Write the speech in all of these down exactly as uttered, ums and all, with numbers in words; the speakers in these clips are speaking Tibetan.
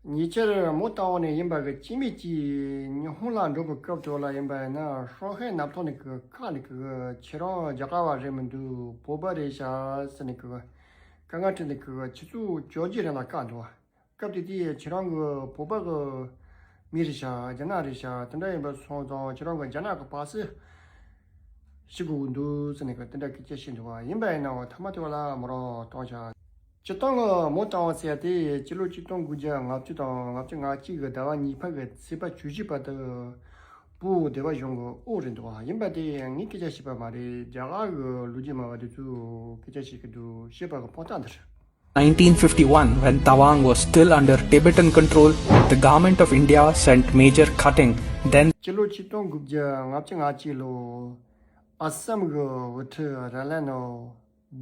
ཉེ་ཆར་མོ་རྟ་དབང་ནས་ཡིན་པ་གི་སྐྱེ་དམན་གྱིས་ཉི་ཧོང་ལ་འགྲོ་བའི་སྐབས་དེ་ལ་ཡིན་པ་ཡིན་ན། ཧྲང་ཧའེ་གནམ་ཐང་ནས་གི་ཁ་ནས་གི་ཁྱེད་རང་རྒྱ་གར་བ་རེད་མི་འདུག་བོད་པ་རེད་ཤག་ཟེར་ནས་གི་དཀའ་ངལ་འཕྲད་ནས་གི་ཆུ་ཚོད་བཅོ་བརྒྱད་རིང་ལ་བཀག་འདུག་སྐབས་དེ་དུས་ཁྱེད་རང་གི་བོད་པ་གི་མི་རེད་ཤག་རྒྱ་ནག་རེད་ཤག་དེ་འདྲ་ཡིན་པ་སོང་ཙང་ཁྱེད་རང་གི་རྒྱ་ནག་གི་པ་སེ་ཞིག་དགོས་འདུག་ཟེར་ནས་གི་དེ་འདྲ་སྐད་ཆ་བཤད་འདུག་བ། ཡིན་པ་ཡིན་ནའང་ཐ་མ་དེ་བ་ལ་མོ་རང་གཏོང་བྱ། སྤྱིར་བཏང་གི་མོ་རྟ་དབང་ཟེར་ཡ་དེ་སྤྱི་ལོ་ཆིག་སྟོང་དགུ་བརྒྱ་ལྔ་བཅུ་དང་ལྔ་བཅུ་ང་གཅིག་གི་ཟླ་བ་གཉིས་པ་གི་ཚེས་པ་བཅུ་བཞི་བར་དུ་བོད་སྡེ་པ་གཞུང་གི་དབང་རེད་འདུག་བ། ཡིན་པ་དེ་ངས་སྐད་ཆ་བཤད་པ་མ་རེད། རྒྱ་གར་གི་ལོ་རྒྱུས་སྨྲ་བ་དེ་ཚོས་སྐད་ཆ་བཤད་ཀྱི་འདུག་བཤད་པ་གི་དཔང་རྟགས་འདི་རེད། Nineteen fifty-one, when Tawang was still under Tibetan control, the government of India sent Major Khateng, then སྤྱི་ལོ་ཆིག་སྟོང་དགུ་བརྒྱ་ལྔ་བཅུ་ང་གཅིག་ལོ་ཨ་སམ་གི་དབུ་ཁྲིད་ར་ལན་ནོ་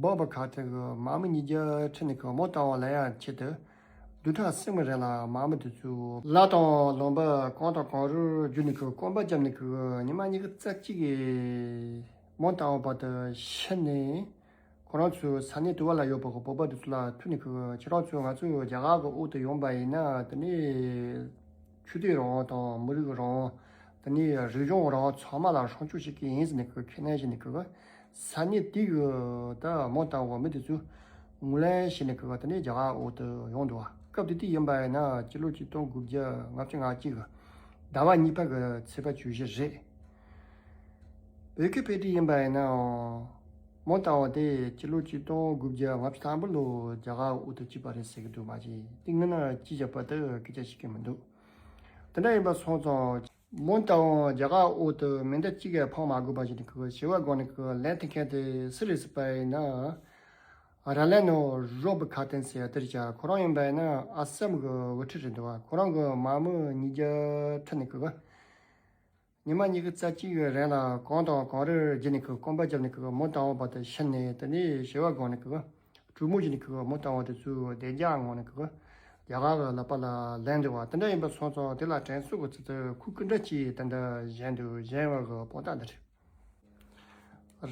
བོབ་ཁ་ཐེ་གི་དམག་མི་ཉིས་བརྒྱ་ཁྲིད་ནས་གི་མོ་རྟ་དབང་ལེན་ཡ་ཆེད་དུ་བདུན་ཕྲག་གསུམ་གི་རིང་ལ་དམག་མི་དེ་ཚོས་ལ་དང་ལུང་པ་གང་དང་གང་རུ་བརྒྱུད་ནས་གི་སྐོམ་པ་བརྒྱབ་ནས་གི་ཉི་མ་ཉི་ཤུ་རྩ་གཅིག་གི་མོ་རྟ་དབང་བར་དུ་ཕྱིན་ནས། ཁོ་རང་ཚོའི་ས་གནས་དེ་བ་ལ་ཡོད་པའི་བོད་པ་དེ་ཚོ་ལ་ཐུག་ནས་ཁོས་ཁྱེད་རང་ཚོ་ང་ཚོའི་རྒྱ་གར་གི་འོག་ཏུ་ཡོང་པ་ཡིན་ན། དེ་ནས་ཆོས་དད་རང་དབང་དང་མི་རིགས་རང་དབང་། དེ་ནས་རིག་གཞུང་རང་དབང་ཚང་མ་ལ་སྲུང་སྐྱོབ་བྱེད་ཀྱི་ཡིན་ཟེར་ནས་ཁོས་ཁས་ལེན་བྱས་ནས་ཁོས་ས་གནས་དེ་གི་ད་མོ་རྟ་དབང་མི་དེ་ཚོས་ངོས་ལེན་བྱས་ནས་ཁོས་དེ་ནས་རྒྱ་གར་འོག་ཏུ་ཡོང་འདུག་བ། སྐབས་དེ་དུས་ཡིན་པ་ཡིན་ན་སྤྱི་ལོ་ཆིག་སྟོང་དགུ་བརྒྱ་ལྔ་བཅུ་ང་གཅིག་གི་ཟླ་བ་གཉིས་པ་གི་ཚེས་པ་བཅུ་བཞི་རེད། བོད་ཀྱི་དཔེ་ཁྲིད་ཡིན་པ་ཡིན་ནའང་། མོ་རྟ་དབང་དེ་སྤྱི་ལོ་ཆིག་སྟོང་དགུ་བརྒྱ་ལྔ་བཅུ་ཐམ་པ་ལོ་རྒྱ་གར་འོག་ཏུ་སྐྱེས་པ་རེད་ཟེར་གྱི་འདུག་མ་གཞི་དེ་སྔོན་ན་སྐྱེས་བཞག་པ་དེ་སྐད་ཆ་བཤད་ཀྱི་མི་འདུག་དེ་འདྲ་ཡིན་པ་སོང་ཙང་མོ་རྟ་དབང་རྒྱ་གར་འོག་ཏུ་མེ་མདའ་གཅིག་གིས་འཕང་མ་དགོས་པ་ཞིག་ནས་ཁོས་བྱེ་བ་སྒང་ནས་ཁོས་ལན་ཐེབས་མཁན་དེ་སུ་རེད་ཟེར་བ་ཡིན་ན། ར་ལན་ནོ་རོབ་ཁ་ཐན་ཟེར་ཡ་དེ་རེད་ཤག་ཁོ་རང་ཡིན་པ་ཡིན་ན་ཨ་སམ་གི་དབུ་ཁྲིད་རེད་འདུག་བ། ཁོ་རང་གི་དམག་མི་ཉིས་བརྒྱ་ཁྲིད་ནས་ཁོས། ཉི་མ་ཉི་ཤུ་རྩ་གཅིག་གི་རིང་ལ་གང་དང་གང་རུ་བརྒྱུད་ནས་ཁོས་སྐོམ་པ་བརྒྱབ་ནས་ཁོས་མོ་རྟ་དབང་བར་དུ་ཕྱིན་ནས། དེ་ནས་བྱེ་བ་སྒང་ནས་ཁོས་གྲོས་མོལ་བྱས་ནས་ཁོས་མོ་རྟ་དབང་དེ་ཚོ་བདེ་འཇགས་ངང་ནས་ཁོས་རྒྱ་གར་གི་ལག་པ་ལ་ལེན་འདུག་བ། དེ་འདྲ་ཡིན་པ་སོང་ཙང་དེ་ལ་དྲན་གསོ་གི་ཚུལ་དུ་ཁོས་སྐུ་འདྲ་གཅིག་དེ་འདྲ་བཞེངས་འདུག་བཞེངས་པ་གི་དཔང་རྟགས་འདི་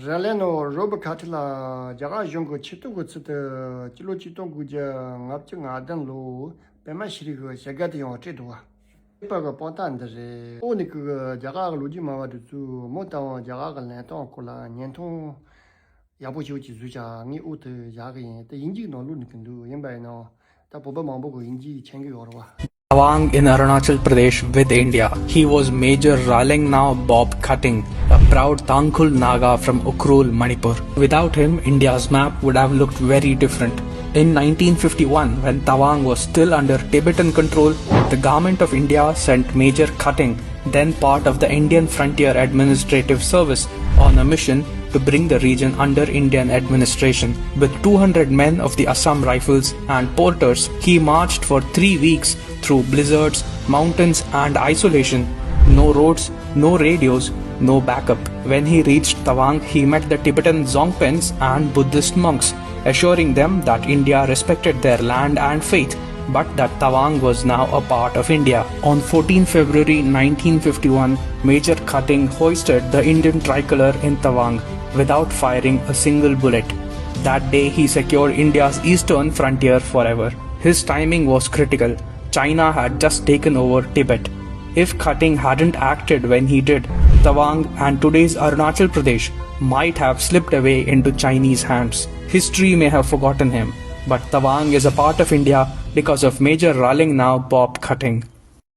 རེད། ར་ལན་ནོ་རོབ་ཁ་ཐི་ལ་རྒྱ་གར་གཞུང་གི་ཆེ་བསྟོད་ཀྱི་ཚུལ་དུ་སྤྱི་ལོ་ཆིག་སྟོང་དགུ་བརྒྱ་ལྔ་བཅུ་ང་བདུན་ལོ་པདྨ་ཤྲི་གི་ཞལ་སྒ་དེ་ཡང་སྤྲད་འདུག་བ། སྤྲད་པ་གི་དཔང་རྟགས་འདི་རེད། འོ་ནི་ཀི་གི་རྒྱ་གར་གི་ལོ་རྒྱུས་སྨྲ་བ་དེ་ཚོས་མོ་རྟ་དབང་རྒྱ་གར་གི་ལེན་སྟངས་སྐོར་ལ་བརྙན་ཐུང་ཡག་པོ་ཞིག་ཅིག་བཟོས་ཤག་ངས་འོག་ཏུ་བཞག་གི་ཡིན། དེ་དབྱིན་ཇིའི་ནང་བླུགས་ནས་ཀི་འདུག་ཡིན་པ་ཡིན་ནའང་ད་བོད་པ་མང་པོ་གི་དབྱིན་ཇི་མཁྱེན་གི་ཡོད་རེད་བ། Tawang in Arunachal Pradesh with India. He was Major Ralengnaw Bob Khateng, a proud Tangkhul Naga from Ukhrul, Manipur. Without him, India's map would have looked very different. In nineteen fifty-one, when Tawang was still under Tibetan control, the Government of India sent Major Khateng, then part of the Indian Frontier Administrative Service, on a mission to bring the region under Indian administration. With two hundred men of the Assam Rifles and porters, he marched for three weeks through blizzards, mountains, and isolation. No roads, no radios, no backup. When he reached Tawang, he met the Tibetan Dzongpens and Buddhist monks, assuring them that India respected their land and faith, but that Tawang was now a part of India. On fourteenth February nineteen fifty-one, Major Khateng hoisted the Indian tricolor in Tawang without firing a single bullet. That day, he secured India's eastern frontier forever. His timing was critical. China had just taken over Tibet. If Khateng hadn't acted when he did, Tawang and today's Arunachal Pradesh might have slipped away into Chinese hands. History may have forgotten him, but Tawang is a part of India because of Major Ralengnaw Bob Khateng.